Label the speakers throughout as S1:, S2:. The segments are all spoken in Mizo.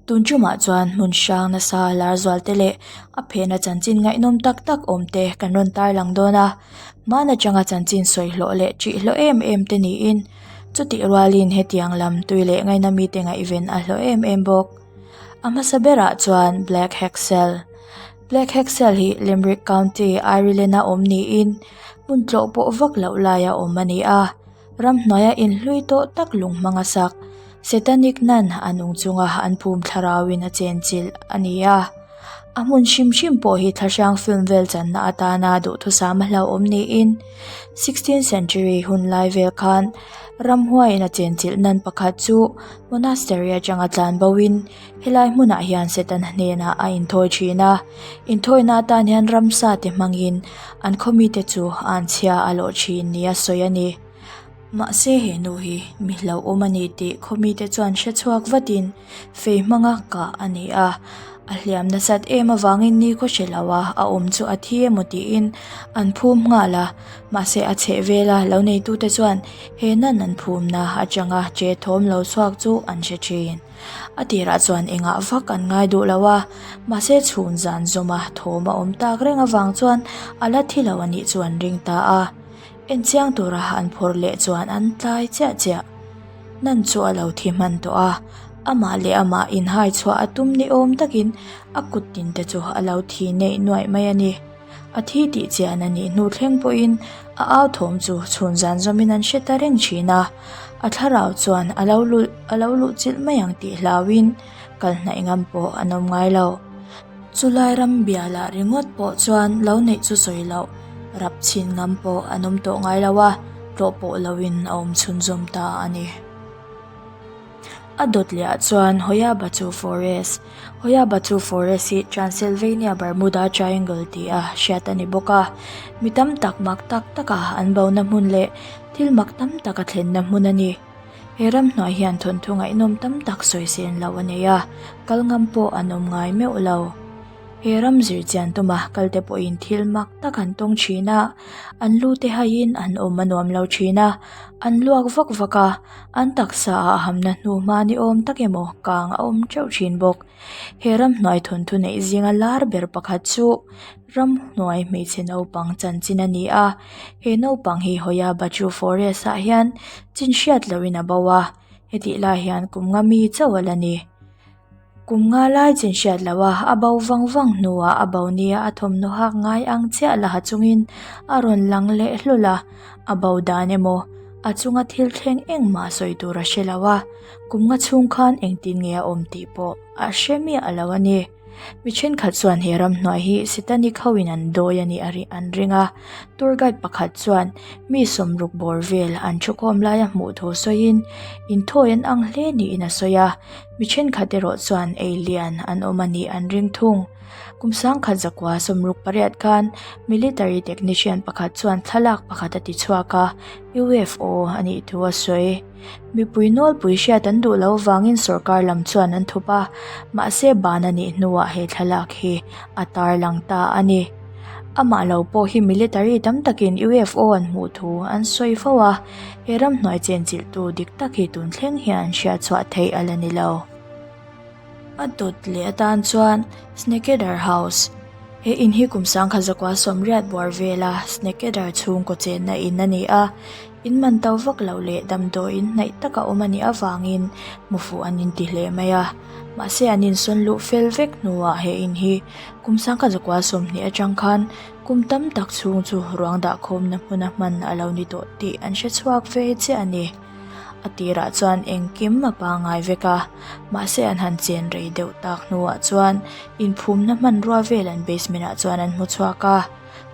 S1: Tun tumah chuan hmun hrang nasa lar zual te leh a phena chanchin ngaihnawm tak tak awm te kan rawn tarlang dawn a, hmaan atanga chanchin sawi hlawh leh ṭih hlawh em em te niin chutih rualin hetiang lam tui leh ngaina mite ngaihven a hlawh em em bawk. A hmasa berah chuan Black Haxel. Black Haxel hi Limerick County, Ireland a awm niin hmun tlawh pawh vak loh laia awm a ni a. Ramhnuaia inhlui tawh tak lung hmang a sak. Satanic nun a nung chunga an phum thlarauin a chenchilh a ni a. A hmun hrim hrim pawh hi thlahrang film vel channa atana duhthusam a hlauhawm niin sixteenth century hun lai vel khan ramhuaiin a chenchilh nan pakhat chu monastery atanga tlan boin helai hmunah hian Setana hnenah a inthawi thin a. Inthawina atan hian ramsa te hmangin an khaw mite chu anchhia a lawh thin nia sawi a ni. Mahse he nu hi mi hlauhawm a ni tih khaw mite chuan hre chhuak vatin fei hmanga kah a ni a. A hliam nasat em avangin ni khaw hre lo a a awm chu a thi emaw tiin an phum nghal a. Mahse a chheh vela lo neitute chuan he nan an phumna atanga che thawm lo chhuak chu an hre thin. A tirah chuan engah vak an ngai duh lo a, mahse chhun zan zawma thawm a awm tak reng avang chuan a la thi lo a nih chu an ring ta a. En chiang tura an phawrh leh chuan an tlai chiah chiah. Nan chu a lo thi hman tawh a, amah leh amah inhai chhuah a tum ni awm takin a kut tin te chu a lo thi neih nuaih mai a ni. A thi tih chian a nih hnu thleng pawhin a au thawm chu chhun zan zawmin an hre ta reng thin a, a thlarau chuan a lo luh a lo luh chilh mai ang tih hlauhin kal hnaih ngam pawh an awm ngai lo. Chulai ram bialah ringawt pawh chuan lo neih chu sawi loh rap chhin ngam pawh an awm tawh ngai lo a, tlawh pawh loin a awm chhunzawm ta a ni. A dawt leh ah chuan Hoya Batu Forest, Hoya Batu Forest hi Transylvania Bermuda Triangle tih a hriat a ni bawk a, mi tam tak mak tak taka an bona hmun leh thil mak tam tak a thlenna hmun a ni. He ramhnuai hian thawnthu ngaihnawm tam tak sawi sen loh a nei a, kal ngam pawh an awm ngai meuh lo. He ram zir chian tuma kal te pawhin thil mak tak an tawng thin a, an lu te haiin an awm a nuam lo thin a, an luak vak vak a, an taksa ah hamna hnu hma ni awm tak emaw kang a awm teuh thin bawk. He ramhnuai thawnthu neih zinga lar ber pakhat chu ramhnuai hmeichhe naupang chanchin a ni a, he naupang hi Hoya Batu forest ah hian chin hriat lohin a bo a, hetih lai hian kum nga mi chauh a la ni. Kum nga lai chin hriat loh a, a bo vang vang hnuah a bo nia a thawmhnaw hak ngai ang chiah la ha chungin a rawn lang leh hlawlh a, a bo dan emaw a chunga thil thleng engmah sawi tur a hre lo a, kum nga chhung khan engtin nge a awm tih pawh a hre miah lo a ni. Mi thenkhat chuan he ramhnuai hi Satanic ho in an dawi a nih a ri an ring a, tour guide pakhat chuan mi sawmruk bawr vel an thukhawm laia hmuh thu sawiin inthawi an ang hle niin a sawi a, mi thenkhat erawh chuan ei lian an awm a nih an ring thung. Kum sangkhat zakua sawmruk pariat khan military technician pakhat chuan thlalak pakhat a ti chhuak a, UFO a nih thu a sawi. Mipui nawlpui hriat an duh loh vangin sawrkar lam chuan an thup a, mahse ban a nih hnuah he thlalak hi a tarlang ta a ni. Amah lo pawh hi military tam takin UFO an hmuh thu an sawi fo a, he ramhnuai chenchilhtu dik tak hi tun thleng hian hriat chhuah theih a la ni lo. A dawt leh atan chuan Sneckeder House, he in hi kum sangkhat zakua sawmriat buar vela Sneckeder chhungkaw chenna in a ni a, in man to vak loh leh damdawiin hnaih taka awm a nih avangin hmu fuh an inti hle mai a, mahse an insawn luh fel vek hnuah he in hi kum sangkhat zakua 20 atang khan kum tam tak chhung chu ruang dahkhawmna hmuna hman a lo ni tawh tih an hre chhuak ve chiah a ni. A tirah chuan engkim a pangngai vek a, mahse an han chen rei deuh tak hnuah chuan inphumna hmanrua vel an basement ah chuan an hmu chhuak a,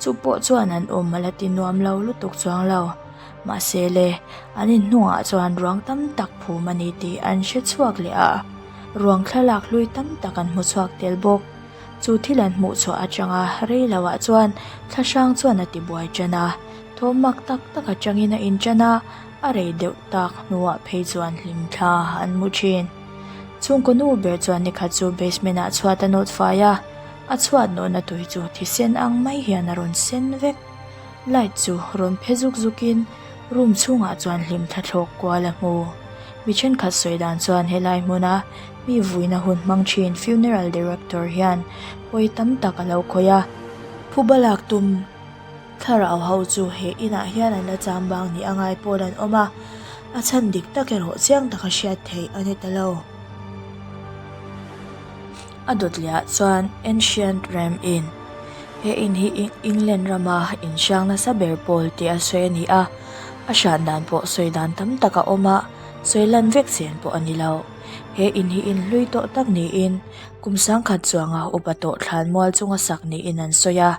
S1: chu pawh chuan an awm a la ti nuam lo lutuk chuang lo. Mahse le, an inhnungah chuan ruang tam tak phum a ni tih an hre chhuak leh a, ruang thlalak hlui tam tak an hmu chhuak tel bawk. Chu thil an hmuh chhuah atanga rei loah chuan thlahrang chuan a ti buai tan a, thawm mak tak tak atangin a intan a, A rei deuh tak hnuah phei chuan hlim thla an hmu thin. Chhungkaw nu ber chuan nikhat chu basement ah chhuat a nawt fai a, a chhuat nawhna tui chu thisen ang mai hian a rawn sen vek. Light chu rawn phe zuk zuk in room chhungah chuan hlim thla thlawk kual a hmu. Mi thenkhat sawi dan chuan helai hmuna mi vuina hun hmang thin funeral director hian pawi tam tak a lo khawih a, phuba lak tum thlarau ho chu he inah hian an la cham bang ni a ngai pawl an awm a, a chhan dik tak erawh chiang taka hriat theih a ni ta lo. A dawt leh ah chuan Ancient Ram Inn he in hi England rama inhrang nasa ber pawl tih a sawi a ni a, a hran dan pawh sawi dan tam tak a awm a, sawi lan vek chen pawh a ni lo. He in hi in hlui tawh tak niin kum sangkhat chuanga upa tawh thlan mual chunga sak niin an sawi a,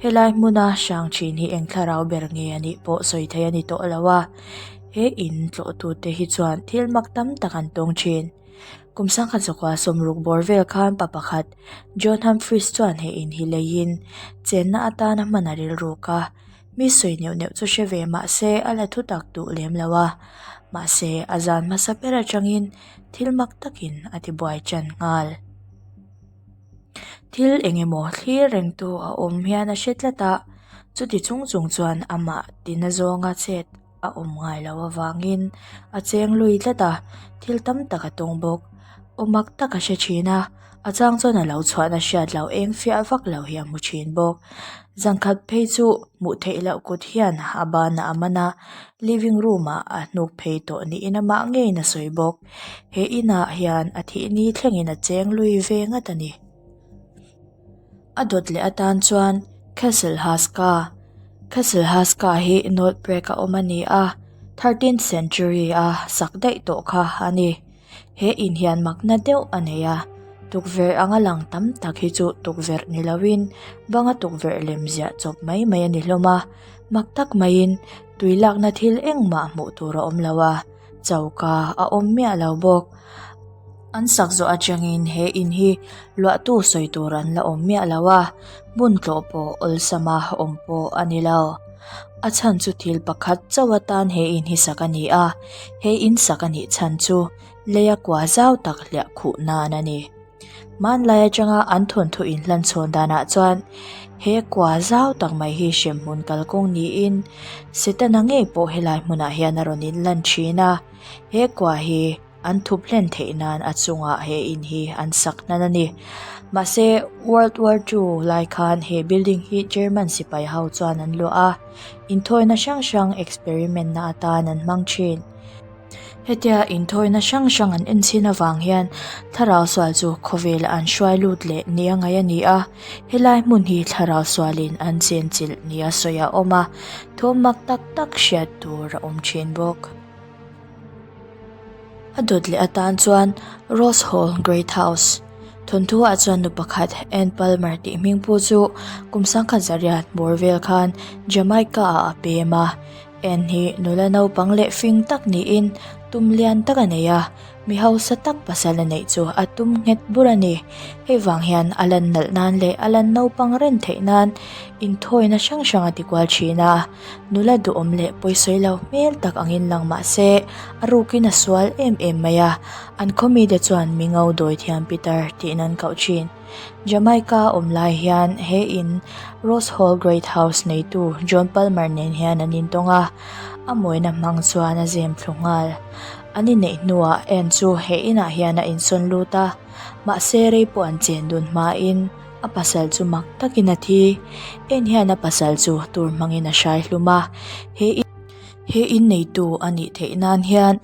S1: helai hmuna hrang thin hi eng thlarau ber nge a nih pawh sawi theih a ni tawh lo a, he in tlawhtute hi chuan thil mak tam tak an tawng thin. Kum sangkhat zakua sawmruk bawr vel khan pa pakhat John Humphreys chuan he in hi leiin chenna atana hman a rilruk a, mi sawi neuh neuh chu hre ve mah se a la thutak duh lem lo a, mahse a zan hmasa ber atangin thil mak takin a tibuai tan nghal. Thil eng emaw thlir reng tu a awm hian a hre tlat a, chuti chung chung chuan amah tina zawnga chet a awm ngai loh avangin a cheng lui tlat a, thil tam tak a tawng bawk. Aw mak tak a hre thin a, a chang chuan a lo chhuahna hriat loh eng fiah vak lo hi a hmu thin bawk. Zan khat phei chu hmuh theih loh kut hian a banah a man a, living room ah a hnuk phei tawh niin amah ngeiin a sawi bawk. He inah hian a thih ni thlengin a cheng lui ve ngat a ni. A dawt leh atan chuan Castle Haska Castle Haska hi North Break a awm a ni a, thirteenth century a sak daih tawh kha a ni. He in hian makna deuh a nei a, tukverh anga lang tam tak hi chu tukverh ni loin banga tukverh lem ziah chawp mai mai a ni hlawm a, mak tak maiin tui lakna thil engmah hmuh tur a awm lo a. Choka a awm miah lo bawk. An sak zawh atangin he in hi luahtu sawi tur an la awm miah lo a, hmun tlawh pawh awlsama awm pawh a ni lo. A chhan chu thil pakhat chauh atan he in hi sak a ni a, he in sak a nih chhan chu leia kua zau tak hliah khuh nan a ni. Hmanlai atanga an thawnthu inhlan chhawn danah chuan he kua zau tak mai hi hremhmun kalkawng niin Setana ngei pawh helai hmunah hian a rawn inlan thin a, he kua hi an thup hlen theih nan a chungah he in hi an sak hnan a ni. Mahse World War Two lai khan he building hi German sipai ho chuan an luah a, inthawina hrang hrang experiment na atan an hmang thin. Hetia inthawina hrang hrang an en chhin avang hian thlarau sual chu khawvelah an hruai lut leh nia ngaih a ni a, helai hmun hi thlarau sualin an chenchilh nia sawi a awm a, thawm mak tak tak hriat tur a awm thin bawk. A dawt leh atan chuan Rose Hall Great House thawnthu ah chuan nu pakhat Ann Palmer tih hming pu chu kum sangkhat zariat bawr vel khan Jamaica ah a pem a. En hi nula naupang leh fing tak niin tum lian tak a nei a, mi hausa tak pasal a neih chu a tum nghet bur a ni. Hei vang hian a lan nalh nan leh a lan naupang ren theih nan inthawina hrang hrang a ti kual thin a, nula duhawm leh pawisawi lo hmel tak angin lang mah se a rukin a sual em em mai a, an khaw mite chuan mi ngo dawi thiam Peter tiin an koh thin. Jamaica awm lai hian he in Rose Hall Great House neitu John Palmer nen hian an intawng a, a mawina hmang chuan a zem thlu nghal. An inneih hnuah Anne chu he inah hian a insawn lut a, mahse rei pawh an chen dun hmain a pasal chu mak takin a thi. Anne hian a pasal chu tur hmangin a hrai hlum a, he He in neitu a nih theih nan hian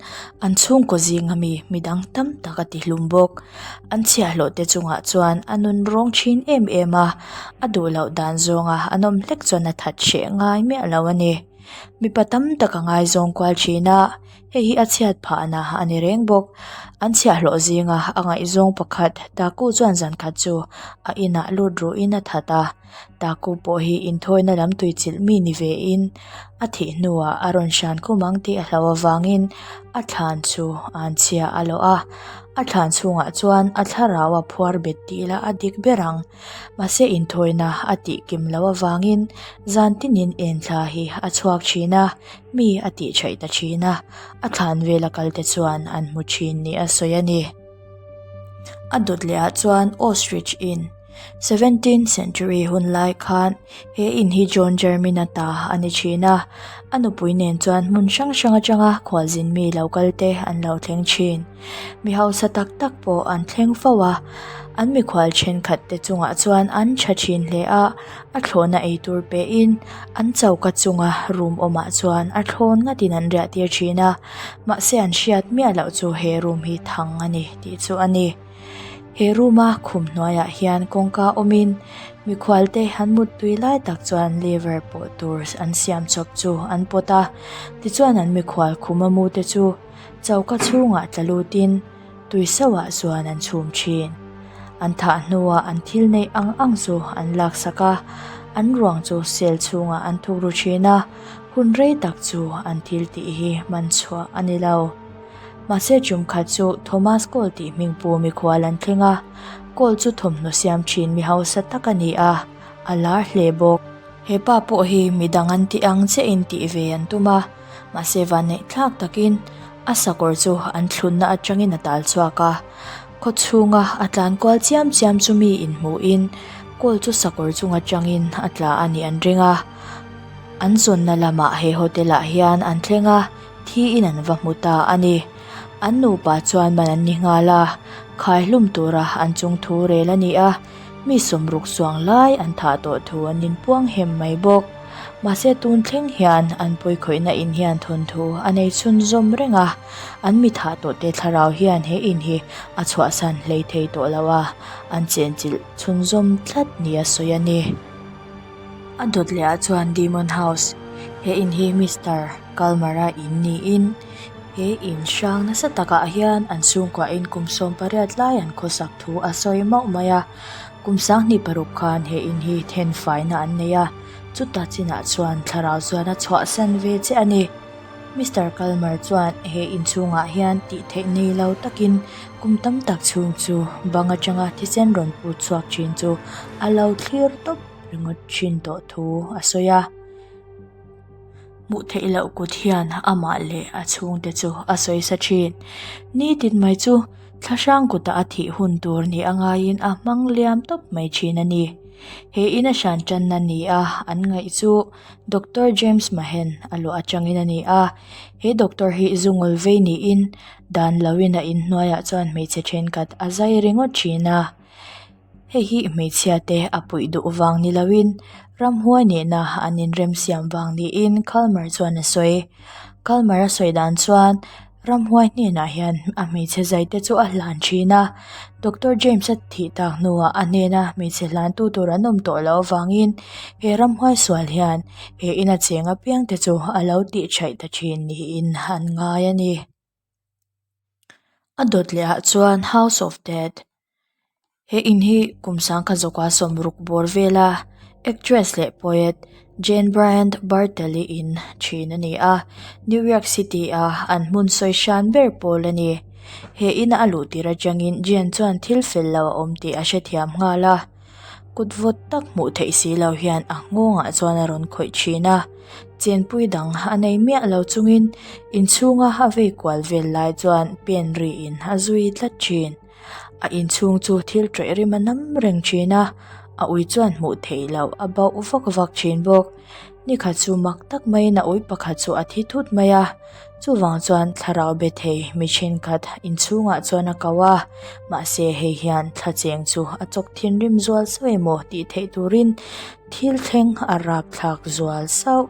S1: an chhungkaw zinga mi midang tam tak a ti hlum bawk. An chhiahhlawh te chungah chuan a nun rawng thin em em a, a duh loh dan zawnga an awm hlek chuan a that hreh ngai miah lo a ni. Mipa tam tak a ngaizawng kual thin a, hei hi a chhiat phahna a ni reng bawk. An chhiahhlawh zinga a ngaihzawng pakhat Taku chuan zan khat chu a inah lut ruhin a that a. Taku pawh hi inthawina lam tuichilh mi ni ve in a thih hnuah a rawn hran khum ang tih a hlauh avangin a thlan chu an chhia a lawh a, a thlan chhungah chuan a thlarau a phuar bet tih lah a dik ber ang. Mahse inthawina a tih kim loh avangin zan tinin enthla hi a chhuak thin a, mi a tih theih ta thin a, a thlan vela kalte chuan an hmu thin ni a sawi a ni. A dawt leh ah chuan ostrich in. Seventeenth century hun lai khan he in hi John Jermyn-a ta a ni thin a, a nupui nen chuan hmun hrang hrang atanga khualzin mi lo kal te an lo thleng thin. Mi hausa tak tak pawh an thleng fo a, an mikhual thenkhat te chungah chuan an tha thin hle a, a thlawhna eitur pe in an choka chunga room awmah chuan a thlawn ngatin an riah tir thin a, mahse an hriat miah loh chu he room hi thang a ni tih chu a ni. He room a khum hnuaiah hian kawngka awmin mikhual te an muttui lai tak chuan lever pawh tur an siam chawp chu an pawt a, tichuan an mikhual khum a mu te chu choka chhungah tla lutin tui sauhah chuan an chhum thin. An thah hnuah an thil neih ang ang chu an laksak a, an ruang chu cell chhungah an thuk ru thin a, hun rei tak chu an thil tih hi hman chhuah a ni lo. Mahse tum khat chu Thomas Cole tih hming pu mikhual an thleng a, Cole chu thawmhnaw siam thin mi hausa tak a ni a, a lar hle bawk. He pa pawh hi midang an tih ang chiahin tih ve an tum a, mahse vanneih thlak takin a sakawr chu an thlunna atangin a tal chhuak a, khaw chhunga a tlan kual chiam chiam chu mi inhmuhin Cole chu sakawr chung atangin a tla a nih an ring a, an zawnna lamah he hotel ah hian an thleng a. Thiin an va hmu ta a ni. An nupa chuan man an ni nghal a, khai hlum tura an chung thu rel a ni a, mi sawmruk chuang lai an thah tawh thu an inpuang hem mai bawk. Mahse tun thleng hian an pawikhawihna in hian thawnthu a nei chhunzawm reng a, an mi thah tawhte thlarau hian he in hi a chhuahsan hlei thei tawh lo a, an chenchilh chhunzawm tlat nia sawi a ni. A dawt leh ah chuan Demon House he in hi Mister Kalmar-a in niin he in hrang nasa takah hian an chhungkua in kum 18 lai an khawsak thu a sawi mauh mai a kum 26 khan he in hi then faina an nei a chuta chinah chuan thlarau chuan a chhuahsan ve che a ni. Mister Kalmar chuan he inchhungah hian tih theih nei lo takin kum tam tak chhung chu bang atanga thisen rawn put chhuak thin chu a lo thlir tawp ringawt thin tawh thu a sawi a. Hmuh theih loh kut hian amah leh a chhungte chu a sawi sa thin. Nitin mai chu thlahrang kuta a thih hun tur ni a ngaiin a hmang liam tawp mai thin a ni. He in a hran tanna ni a an ngaih chu Doctor James Mahen a luah atangin a ni a, he doctor hi zungul vei niin dan loin a inhnuaiah chuan hmeichhe thenkhat a zai ringawt thin a, hei hi hmeichhia te a puih duh vang ni loin ramhuai nena an inremsiam vang niin Kalmar chuan a sawi. Kalmar a sawi dan chuan. Ramhuai hnenah hian a hmeichhe zai te chu a hlan thin a, Doctor James a thih tak hnuah a hnena hmeichhe hlantu tur an awm tawh loh avangin he ramhuai sual hian he ina cheng apiang te chu a lo tih thaih ta thin niin an ngai a ni. A dawt leh ah chuan House of Death He in hi kum sangkhat zawka sawmruk bawr vela actress leh poet Jane Bryant Bartell-i in thin a ni a, New York City a an hmun sawi hran ber pawl a ni. He ina a luh tir atangin Jane chuan thil fel lo a awm tih a hrethiam nghal a, kut vawt tak hmuh theih si lo hian a nghawngah chuan a rawn khawih thin a, chenpui dang a nei miah lo chungin inchhunga a vei kual vel lai chuan pen riin a zui tlat thin. A inchhung chu thil tawih rim a nam reng thin a, a ui chuan hmuh theih loh a bauh vak vak thin bawk. Nikhat chu mak tak maiin a ui pakhat chu a thi thut mai a, chuvang chuan thlarau be thei mi thenkhat inchhungah chuan a ko a, mahse hei hian thla cheng chu a chawk thinrim zual sauh emaw tih theih turin thil thleng a rapthlak zual sauh.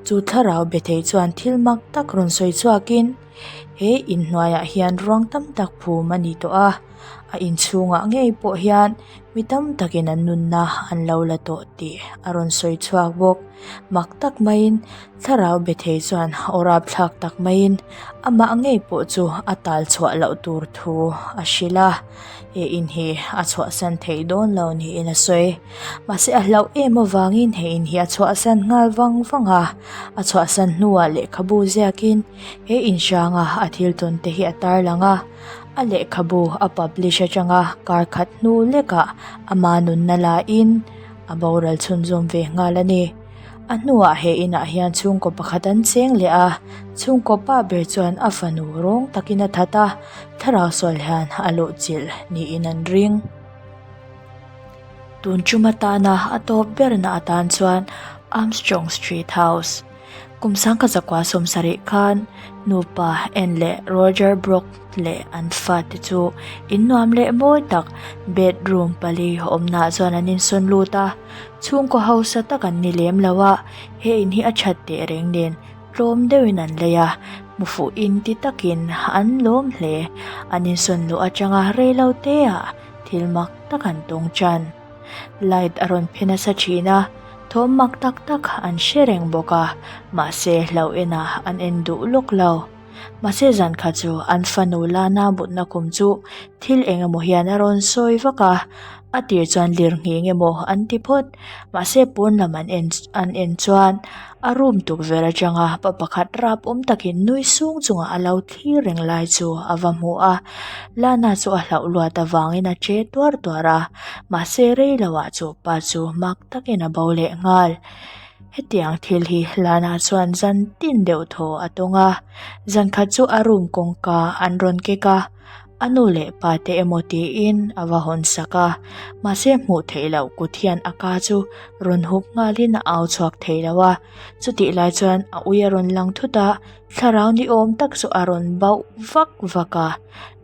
S1: Chu thlarau be thei chuan thil mak tak rawn sawi chhuakin. He inhnuaiah hian ruang tam tak phum a ni tawh a, a inchhungah ngei pawh hian mi tam takin an nunna an lo la tawh tih a rawn sawi chhuak bawk. Mak tak maiin thlarau be thei chuan aw rapthlak tak maiin amah ngei pawh chu a tal chhuah loh tur thu a hrilh a, he in hi a chhuahsan theih dawn lo niin a sawi. Mahse a hlauh em avangin he in hi a chhuahsan nghal vang vang a, a chhuahsan hnuah lehkhabu ziakin He inhranga a thil tawn te hi a tarlang a, a lehkhabu a publish atanga kar khat hnu lekah ama nunna lain a boral chhunzawm ve nghal a ni. A hnuah he inah hian chhungkaw pakhat an cheng leh a, chhungkaw pa ber chuan a fanu rawng takin a that a, thlarau sual hian a luhchilh niin an ring. Tun tum atana a tawp berna atan chuan Armstrong Street House. Kum sangkhat zakua 70 khan nupa Ann leh Roger Brock leh an fate chu in nuam leh mawi tak bedroom pali awmnaah chuan an insawn lut a. Chhungkaw hausa tak an ni lem lo a, he in hi a that teh reng nen tlawm deuhin an lei a, hmu fuh in ti takin an lawm hle. An insawn luh atanga reilo teah thil mak tak an tawng tan. Light a rawn phe nasa thin a, thawm mak tak tak an hre reng bawk a, mahse hlauh enah an en duh lawk lo. Mahse zan kha chu an fanu Lana mutna kum chu thil eng emaw hian a rawn sawi vak a, a tir chuan lir nghing emaw an ti phawt. Mahse pawn lam an en an en chuan a room tukverh atanga pa pakhat rap awm takin nui sung chungah a lo thlir reng lai chu a va hmu a. Lana chu a hlauh luat avangin a che tuar tuar a, mahse rei loah chu pa chu mak takin a bo leh nghal. Hetiang thil hi Lana chuan zan tin deuh thaw a tawng a, zan khat chu a room kawngka an rawn kek a, a nu leh pa te emaw tiin a va hawn sak a, mahse hmuh theih loh kut hian a ka chu rawn hup nghalin a au chhuak thei lo a, chutih lai chuan a ui a rawn lang thut a, thlarau ni awm tak chu a rawn bauh vak vak a,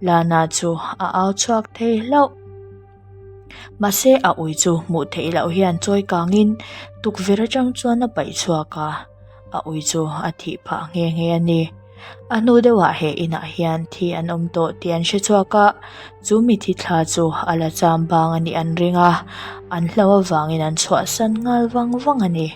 S1: Lana chu a au chhuak thei hlauh. Mahse a ui chu hmuh theih loh hian chawi kangin tukverh atang chuan a paih chhuak a, a ui chu a thih phah nghe nghe a ni. A hnu deuhah he inah hian thi an awm tawh tih an hre chhuak a, chu mi thi thla chu a la cham bang a nih an ring a, an hlo avangin an chhuahsan nghal vang vang a ni.